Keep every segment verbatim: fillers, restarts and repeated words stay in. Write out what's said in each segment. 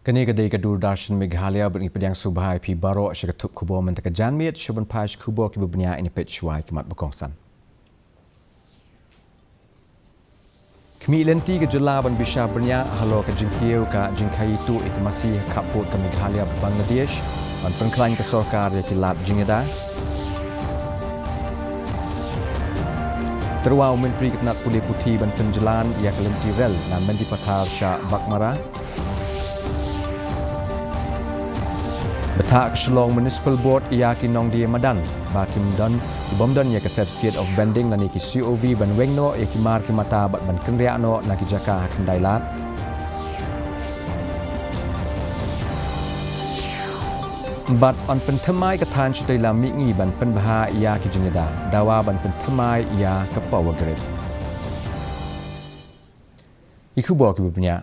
Kane ka dei ka Doordarshan Meghalaya, bad ngi pdiang sngewbha ïa phi baroh sha ka thup khubor mynta ka janmiet. Sha ban peit khubor kiba bniah, ngin ïa peit shuwa ki mat ba kongsan. Khmih lynti ka jylla ban bishar bniah halor ka jingkiew ka jingkhaii tuh ïa ki masi ha khappud ka Meghalaya bad Bangladesh, ban pynkhlaiñ ka sorkar ïa ki lad jingïada. Tyrwa u Myntri ka tnat pule puthi ban pynjlan ïa ka lynti rel na Mendipathar sha Baghmara. Bthah ka Shillong Municipal Board ïa ki nongdie madan ba kim don, ki bym don ïa ka Certificate of Vending lane ki C O V ban weng noh ïa ki mar ki mata bad ban kynriah noh na ki jaka ha Khyndailad. Bad yn pynthymmai ka thaiñ shatei lam mihngi ban pynbha ïa ki jingïada. Dawa ban pynthymmai ïa ka power grid. Ki khubor kiba bniah.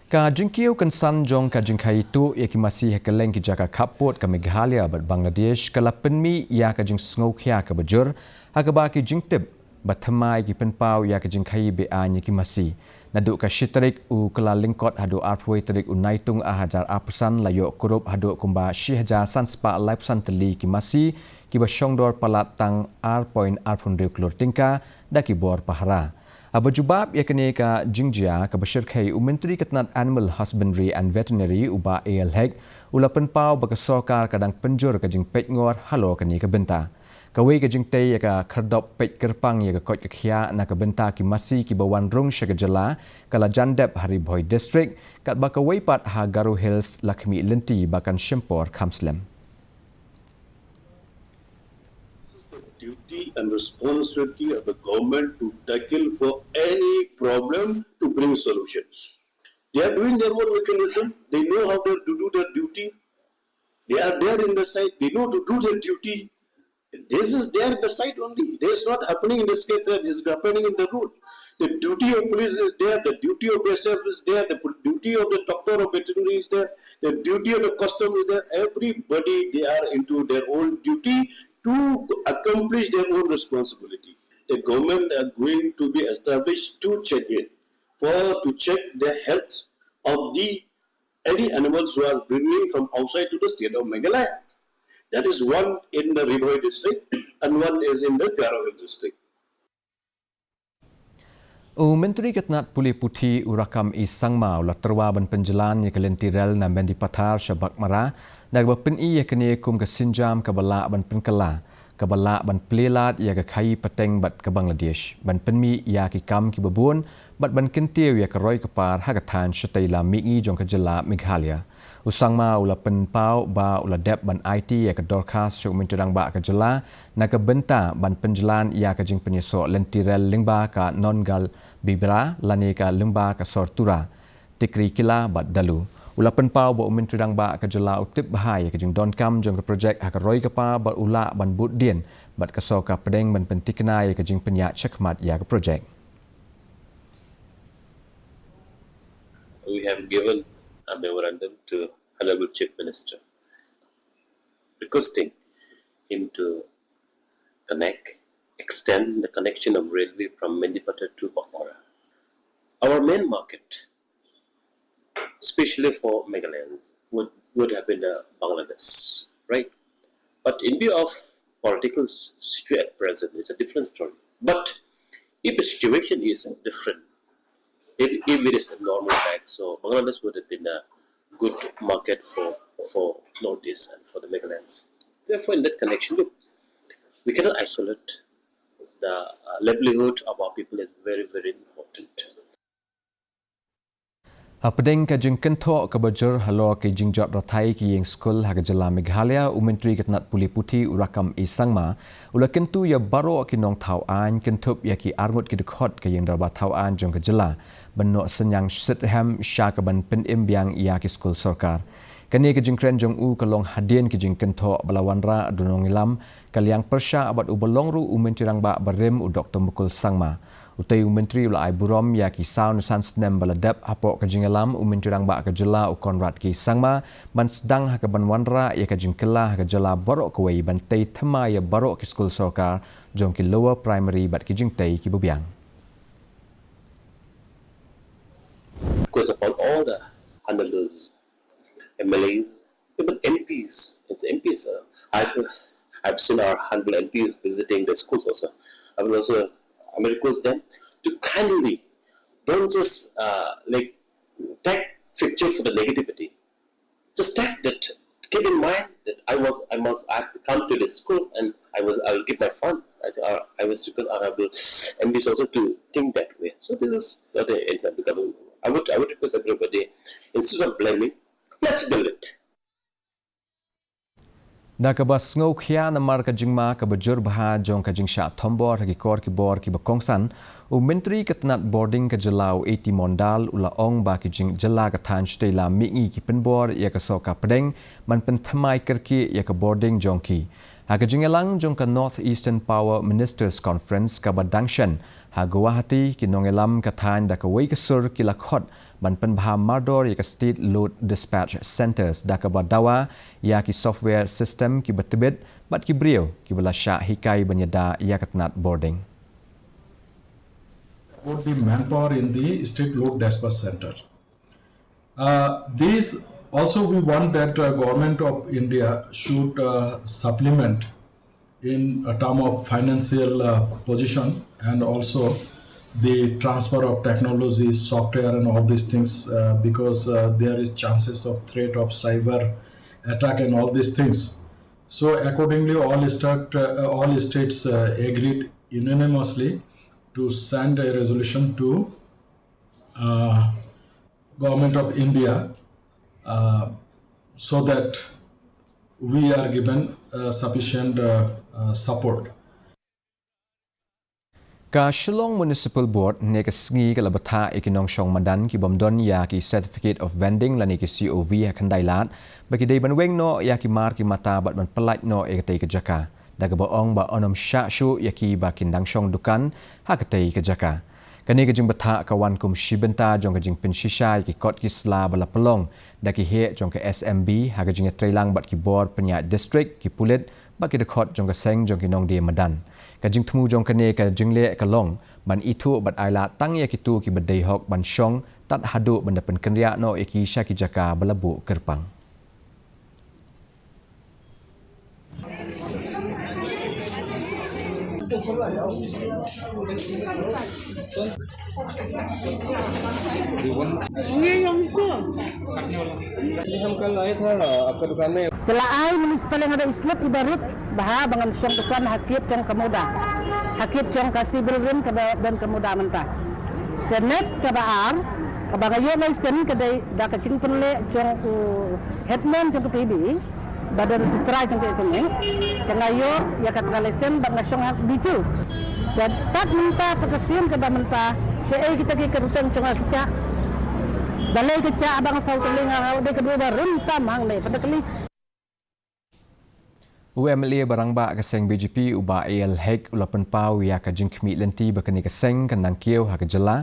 Ka jingkiew kynsan jong ka jingkhaii tuh ïa ki masi ha kylleng ki jaka khappud ka Meghalaya bad Bangladesh ka la pynmih ïa ka jingsngewkhia kaba jur, ha kaba ki jingtip ba thymmai ki pynpaw ïa ka jingkhaii be-aiñ ïa ki masi. Naduh ka shi tarik u Kyllalyngkot haduh arphew tarik u Naitung ar hajar arphew san la ïoh kurup haduh kumba shi hajar san spah laiphew san tylli ki masi kiba shongdor palat tang ar point arphew hynriew klur tyngka da ki bor pahara. Haba jubab ïa kane ka jingjia kaba shyrkhei, u Myntri ka tnat Animal Husbandry and Veterinary u Bah A L Hek u la pynpaw ba ka sorkar ka dang pynjur ka jingpeitngor halor kane ka bynta. Kawei ka jingtei ïa ka khyrdop peit kyrpang ïa ka koit ka khiah na ka bynta ki masi kiba wan rung sha ka jylla ka la jan dep ha Ri Bhoi District, katba kawei pat ha Garo Hills la khmih lynti ba kan shim por kham slem. This is the duty and responsibility of the government to tackle for any problem to bring solutions. They are doing their own mechanism. They know how to do their duty. They are there in the site. They know to do their duty. This is there in the site only. This is not happening in the sky that is happening in the road. The duty of police is there. The duty of S F is there. The pol- duty of the doctor of veterinary is there. The duty of the custom is there. Everybody, they are into their own duty to accomplish their own responsibility. The government are going to be established to check it, for to check the health of the any animals who are bringing from outside to the state of Meghalaya. That is one in the Ri Bhoi district and one is in the Garo Hills district. U Myntri ka tnat pule puthi u Rakkam E Sangma u la tyrwa ban pynjlan ïa ka lynti rel na Mendipathar sha Baghmara, da kaba pyni ïa kane kum ka sienjam kaba lah ban pynkylla, kaba lah ban plie lad ïa ka khaii pateng bad ka Bangladesh, ban pynmih ïa ki kam kiba bun, bad ban kyntiew ïa ka roi ka par ha ka thaiñ shatei lam mihngi jong ka jylla Meghalaya. U Sangma u la pynpaw ba u la dep ban aiti ïa ka dorkhas sha u Myntri Rangbah ka jylla na ka bynta ban pynjlan ïa ka jingpynïasoh lynti rel lyngba ka Nongal Bibra lane ka lyngba ka sor Tura, Tikrikilla bad Dalu. U la pynpaw ba u Myntri Rangbah ka jylla u tip bha ïa ka jingdonkam jong ka projek ha ka roi ka par bad u lah ban bud dien bad ka sorkar pdeng ban pynthikna ïa ka jingpynïaid shakhmat ïa ka projek. We have given a memorandum to Honorable Chief Minister requesting him to connect, extend the connection of railway from Mendipathar to Baghmara. Our main market, especially for Meghalayans, would, would have been uh, Bangladesh, right? But in view of political s- situation at present, it's a different story. But if the situation is different, if, if it is a normal back, so Bangladesh would have been a good market for, for Northeast and for the Meghalayans. Therefore, in that connection, look, we cannot isolate the uh, livelihood of our people is very, very important. Hapdeng ka jingkynthoh kaba jur halor ki jingjot rathai ki ïing skul ha ka jylla Meghalaya, u Myntri ka tnat pule puthi u Rakkam E Sangma u la kyntu ïa baroh ki nongthaw aiñ kynthup ïa ki arngut ki dkhot ka ïing dorbar thaw aiñ jong ka jylla ban noh synñiang shitrhem sha ka ban pynim biang ïa ki skul sorkar. Kane ka jingkren jong u ka long hadien ki jingkynthoh ba la wanrah da u nongïalam ka liang pyrshah bad uba long ruh u Myntri Rangbah barim u Doktor Mukul Sangma. Utei u Myntri u la ai burom ïa ki saw ne san snem ba la dep. Hapoh ka jingïalam, u Myntri Rangbah ka jylla u Conrad K Sangma ban sdang ha ka ban wanrah ïa ka jingkylla ha ka jylla baroh kawei ban tei thymmai ïa baroh ki skul sorkar jong ki lower primary bad ki jingtei kiba biang. Because upon all the handlers M L As, even M Ps. It's M Ps. Uh, I've, I've seen our honorable M Ps visiting the schools also. I will also, I will request them to kindly don't just uh, like take picture for the negativity. Just take that. Keep in mind that I was, I must, I have to come to the school and I was, I will give my fund. I, uh, I was request honorable M Ps also to think that way. So this is what I, I would, I would request everybody, instead of blaming, let's build it. Da kaba sngewkhia namar ka jingma kaba jur bha jong ka jingshah thombor ha ki kor ki bor kiba kongsan, u Myntri ka tnat bording ka jylla u A T Mondal u la ong ba ki jylla ka thaiñ shatei la mihngi ki pynbor ïa ka soh ka pdeng ban pynthymmai kyrkieh ïa ka bording jong ki. Ha ka jingïalang jong ka North Eastern Power Ministers Conference kaba dang shen ha Guwahati, ki nongïalam ka thaiñ da kawei ka sur ki la khot ban pynbha mardor ïa ka State Load Dispatch Centres da kaba dawa ïa ki software system kiba tbit bad ki briew kiba la shah hikai ban ïada ïa ka tnat bording. About the manpower in the state load dispatch centers. Uh, these also we want that uh, government of India should uh, supplement in a term of financial uh, position and also the transfer of technology, software and all these things uh, because uh, there is chances of threat of cyber attack and all these things. So accordingly, all, start, uh, all states uh, agreed unanimously to send a resolution to uh, Government of India uh, so that we are given uh, sufficient uh, uh, support. Ka Shillong Municipal Board ne ka sngi ka la bthah ïa ki nongshong madan ki bym don ïa ki Certificate of Vending lane ki C O V ha Khyndailad ba ki dei ban weng noh ïa ki mar ki mata bad ban pyllait noh ïa katei ka jaka. Da kaba ong ba yn ym shah shuh ïa ki ba kin dang shong dukan ha katei ka jaka. Kane ka jingbthah ka wan kum shi bynta jong ka jingpynshisha ïa ki kot ki sla ba la pynlong da ki heh jong ka S M B ha ka jingïatreilang bad ki bor pynïaid district, ki pulit bad ki dkhot jong ka seng jong ki nongdie madan. Ka jingthmu jong kane ka jingleh ka long ban ithuh bad ailad tang ïa kito kiba dei hok ban shong tad haduh ban da pynkynriah noh ïa ki sha ki jaka ba la buh kyrpang. ये हमको ये हम कल आए था आपका दुकान में। Te la ai municipal ïa nga da i slip iba rit bha ba ngan shong dukan ha kit jong ka MUDA, ha kit jong ka civil rim kaba don ka MUDA mynta. Te next kaba ar kaba nga ïoh license ka dei da ka jingpynleh jong u headman jong ka P B E ba don u trai jong ka ïa kane. Te nga ïoh ïa kata ka license bad nga shong ha Bijou. Te tad mynta pat ka sien kaba mynta shaei kita ki kyrteng jong nga ki jah. Balei ki jah ba nga saw tylli nga dei ka dei ba rim tam hangne pat da kali. U M L A ba rangbah ka seng B J P u Bah A L Hek u la pynpaw ïa ka jingkhmih lynti ba kane ka seng kan nang kiew ha ka jylla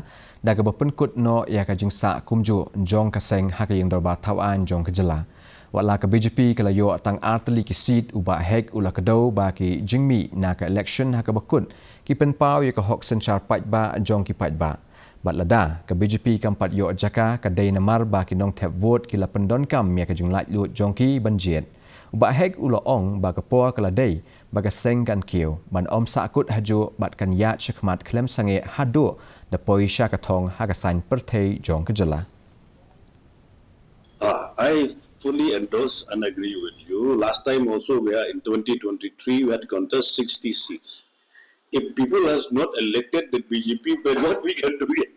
da kaba pynkut noh ïa ka jingsah kumjuh jong ka seng ha ka ïing dorbar thaw aiñ jong ka jylla. Wat la ka B J P ka la ïoh tang ar tylli ki seat, u Bah Hek u la kdew ba ki jingmih na ka election ha kaba kut ki pynpaw ïa ka hok synshar paidbah jong ki paidbah. Bad lada ka B J P kam pat ïoh jaka ka dei namar ba ki nongthep vote ki la pyndonkam ïa ka jinglaitluid jong ki ban jied. U Bah Hek u la ong ba ka por ka la dei ba ka seng kan kiew ban ym sahkut hajuh bad kan ïaid shakhmat khlem sangeh haduh da poi sha ka thong ha ka saiñ pyrthei jong ka jylla. Ah, I fully endorse and agree with you. Last time also we are in twenty twenty-three we had contest sixty seats. If people has not elected the B J P, then what we can do it?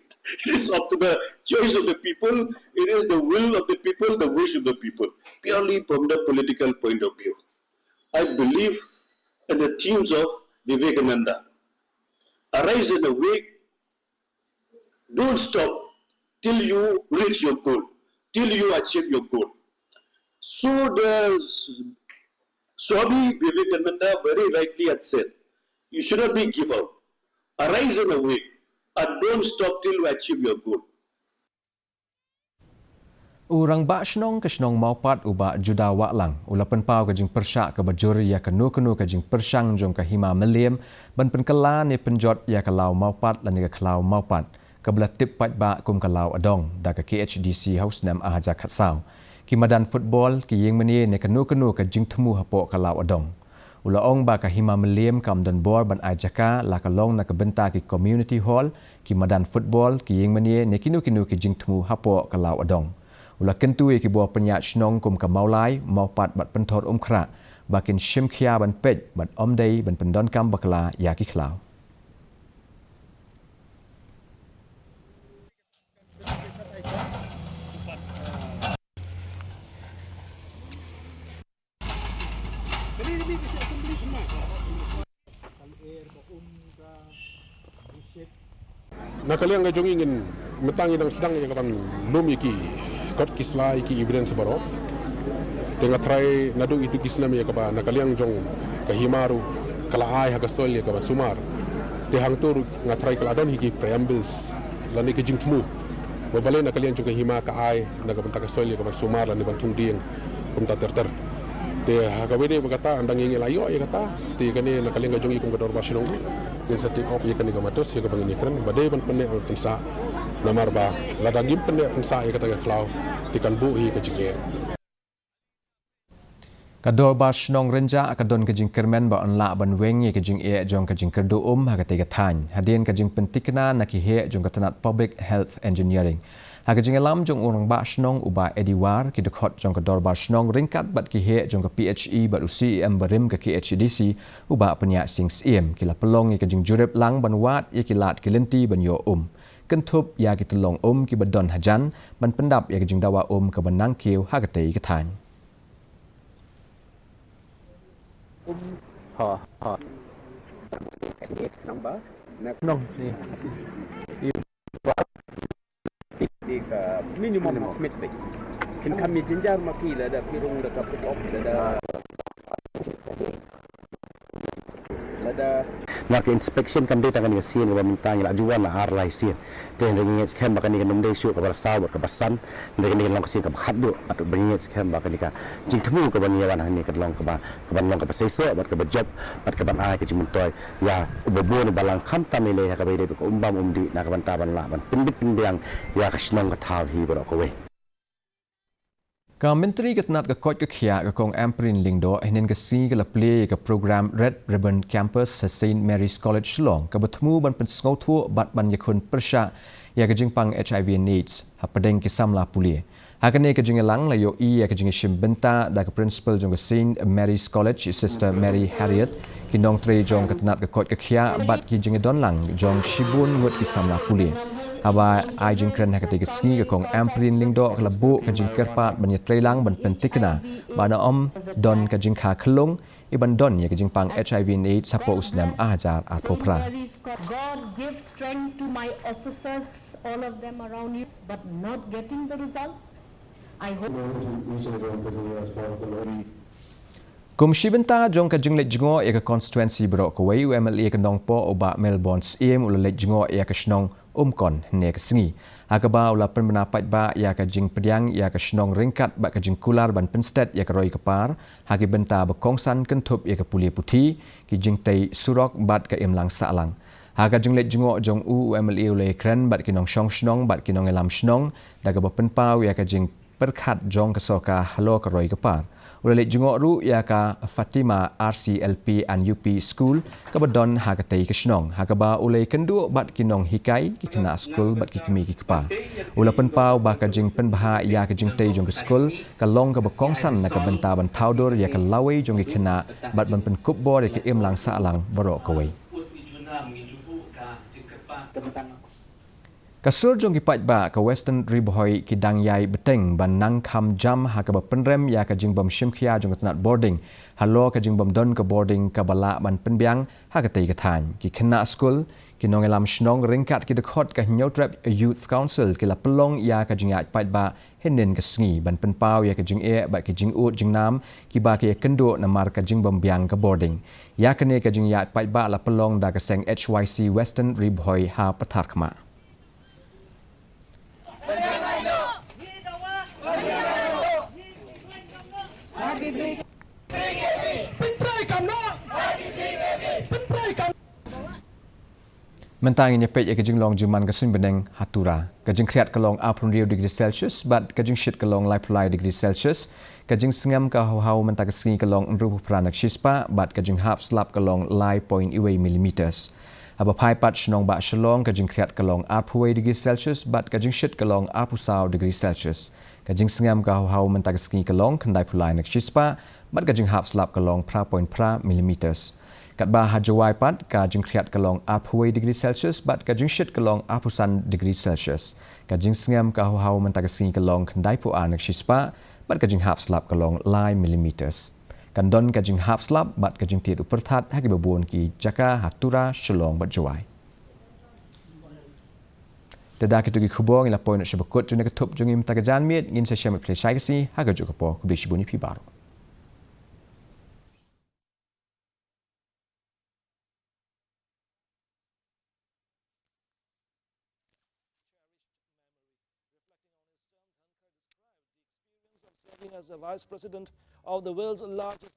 It is up to the choice of the people. It is the will of the people, the wish of the people, purely from the political point of view. I believe in the themes of Vivekananda. Arise and awake, don't stop till you reach your goal, till you achieve your goal. So the Swami Vivekananda very rightly had said, you should not be give up. Arise and awake and don't stop till you achieve your goal. U Rangbah Shnong ka shnong Mawpat u Bah Judah Wahlang u la pynpaw ka jingpyrshah kaba jur ïa kano kano ka jingpyrshang jong ka Hima Mylliem ban pynkylla ne pynjot ïa ka Law Mawpat lane ka Khlaw Mawpat kaba la tip paidbah kum ka Law Adong da ka K H D C ha u snem ar hajar khatsaw. ki madan football, ki ïing mane ne kano kano ka jingthmu hapoh ka Lawdong. U la ong ba ka Hima Mylliem kam don bor ban ai jaka la ka long na ka bynta ki community hall, ki madan football, ki ïing mane ne kino kino ki jingthmu hapoh ka Lawdong. U la kyntu ïa ki bor pynïaid shnong kum ka Mawlai, Mawpat bad Pynthorumkhrah ba kin shim khia ban peit bad ym dei ban pyndonkam bakla ïa ki khlaw. Na ka liang ka jong ngi ngin mynta ngi dang sdang ïa ka ban lum ïa ki kot ki sla, ïa ki evidence baroh. Te nga tharai naduh itu ki snem ïa kaba na ka liang jong ka Hima ruh ka la ai ha ka soil ïa ka ban sumar. Te hangto ruh nga tharai ka la don hi ki preambles lane ki jingthmu ba balei na ka liang jong ka Hima ka ai na ka bynta ka soil ïa ka ban sumar lane ban thung dieng kumta ter ter. Te ha kaba ïadei bad kata, ynda ngi la ïoh ïa kata, te kane na ka liang ka jong ngi kum ka Dorbar Shnong ngin sa take up ïa kane ka matters ïa kaba ngin ïakren ba dei ban pynneh ban pynsah. Namar ba lada ngim pynneh pynsah ïa kata ka khlaw, te kan buh hi ka jingeh. Ka Dorbar Shnong Rynjah ka don ka jingkyrmen ba yn lah ban weng ïa ka jingeh jong ka jingkyrduh um ha katei ka thaiñ hadien ka jingpyntikna na ki heh jong ka tnat Public Health Engineering. Ha ka jingïalam jong u Rangbah Shnong u Bah Eddie War, ki dkhot jong ka Dorbar Shnong ryngkat bad ki heh jong ka P H E bad u C E M barim ka K H A D C, u Bah Pynïaid Sing Syiem, ki la pynlong ïa ka jingjurip lang ban wad ïa ki lad ki lynti ban ïoh um, kynthup ïa ki tyllong um kiba don hajan ban pyndap ïa ka jingdawa um kaba nang kiew ha katei ka thaiñ. Ha, ha. Nong, ni. Di ka minimum commitment. Kin kham ïa jynjar ma ki lada phi rung da ka put off lada. Lada. Na ka inspection kam dei tang kane ka sien kaba mynta ngi la ju wan la ar lai sien. Te hynrei ngi ngeit skhem ba kane kan ym dei shuh kaba saw bad kaba san. Hynrei kane kan long ka sien kaba khatduh bad ba ngi ngeit skhem ba kane ka jingthmu kaba ngi ïa wan hangne kan long kaba, kaban long kaba seisoh bad kaba jop bad kaban ai ka jingmyntoi ïa uba bun uba lang khamtam ïaleh ha kaba ïadei bad ka um bam um dih na ka bynta ban lah ban pynbit pynbiang ïa ka shnong ka thaw hi baroh kawei. Ka Myntri ka tnat ka koit ka khiah ka Kong Ampareen Lyngdoh hynnin ka sngi ka la plie ïa ka program Red Ribbon Campus ha Saint Mary's College Shillong kaba thmu ban pynsngewthuh bad ban ïakhun pyrshah ïa ka jingpang H I V and AIDS hapdeng ki samla pule. Ha kane ka jingïalang la ïohi ïa ka jingïashim bynta da ka principal jong ka Saint Mary's College, Sister Mary Harriet, ki nongtrei jong ka tnat ka koit ka khiah bad ki jingïadon lang jong shibun ngut ki samla pule. Haba ai jingkren ha katei ka sngi ka Kong Ampareen Lyngdoh ka la buh ka jingkyrpad ban ïatreilang ban pyntikna ba yn ym don ka jingkha khyllung, ïa ban don ïa ka jingpang H I V and AIDS hapoh u snem ar hajar arphew phra. God give strength to my officers, all of them around you, but not getting the result. I hope. Kum shi bynta jong ka jingleit jngoh ïa ka constituency baroh kawei, u M L A ka Nongpoh u Bah Melbourne Syiem u la leit jngoh ïa ka shnong Umkon hynne ka sngi, ha kaba u la pynbna paidbah ïa ka jingpdiang ïa ka shnong ryngkat bad ka jingkular ban pynsted ïa ka roi ka par ha ki bynta ba kongsan kynthup ïa ka pule puthi, ki jingtei surok bad ka imlang sahlang. Ha ka jingleit jngoh jong u, u M L A u la ïakren bad ki nongshong shnong bad ki nongïalam shnong da kaba pynpaw ïa ka jingpyrkhat jong ka sorkar halor ka roi ka par. U la leit jngoh ruh ïa ka Fatima R C L P and U P School kaba don ha katei ka shnong, ha kaba u la ïakynduh bad ki nonghikai, ki khynnah skul bad ki kmie ki kpa. U la pynpaw ba ka jingpynbha ïa ka jingtei jong ka skul ka long kaba kongsan na ka bynta ban thaw dur ïa ka lawei jong ki khynnah bad ban pynkup bor ïa ka imlang sahlang baroh kawei. Ka sur jong ki paidbah ka Western Ri Bhoi ki dang ïai bteng ban nang kham jam ha kaba pynrem ïa ka jingbym shim khia jong ka tnat boarding halor ka jingbym don ka boarding kaba lah ban pynbiang ha katei ka thaiñ. Ki khynnah skul, ki nongïalam shnong ryngkat ki dkhot ka Hynñiewtrep Youth Council ki la pynlong ïa ka jingïaid paidbah hynnin ka sngi ban pynpaw ïa ka jingeh bad ka jingud jingnam kiba ki ïakynduh namar ka jingbym biang ka boarding. Ïa kane ka jingïaid paidbah la pynlong da ka seng H Y C Western Ri Bhoi ha Patharkhmah. Mynta ngin ïa peit ïa ka jinglong jingman ka suiñ bneng ha Tura. Ka jingkhriat ka long arphew hynriew degree Celsius bad ka jingshit ka long laiphew lai degree Celsius. Ka jingsngem ka hawhaw mynta ka sngi ka long hynriewphew phra na ka shispah bad ka jinghap slap ka long lai point wei millimeters. Haba phai pat sha nongbah Shillong, ka jingkhriat ka long arphew wei degree Celsius bad ka jingshit ka long arphew saw degree Celsius. Ka jingsngem ka hawhaw mynta ka sngi ka long khyndaiphew lai na ka shispah bad ka jinghap slap ka long phra point phra millimeters. Katba ha Jowai pat, ka jingkhriat ka long arphew wei degree Celsius bad ka jingshit ka long arphew san degree Celsius. Ka jingsngem ka hawhaw mynta ka sngi ka long khyndaiphew ar na ka shispah bad ka jinghap slap ka long lai millimeters. Kan don ka jinghap slap bad ka jingtied u pyrthat ha kiba bun ki jaka ha Tura, Shillong bad Jowai. Te da kito ki khubor ngi la poi noh sha ba kut jong kane ka thup jong ngi mynta ka janmiet. Ngin sa ïashem bad phi shai ka sngi ha kajuh ka por. Khublei shibun ïa phi baroh. Serving as the vice president of the world's largest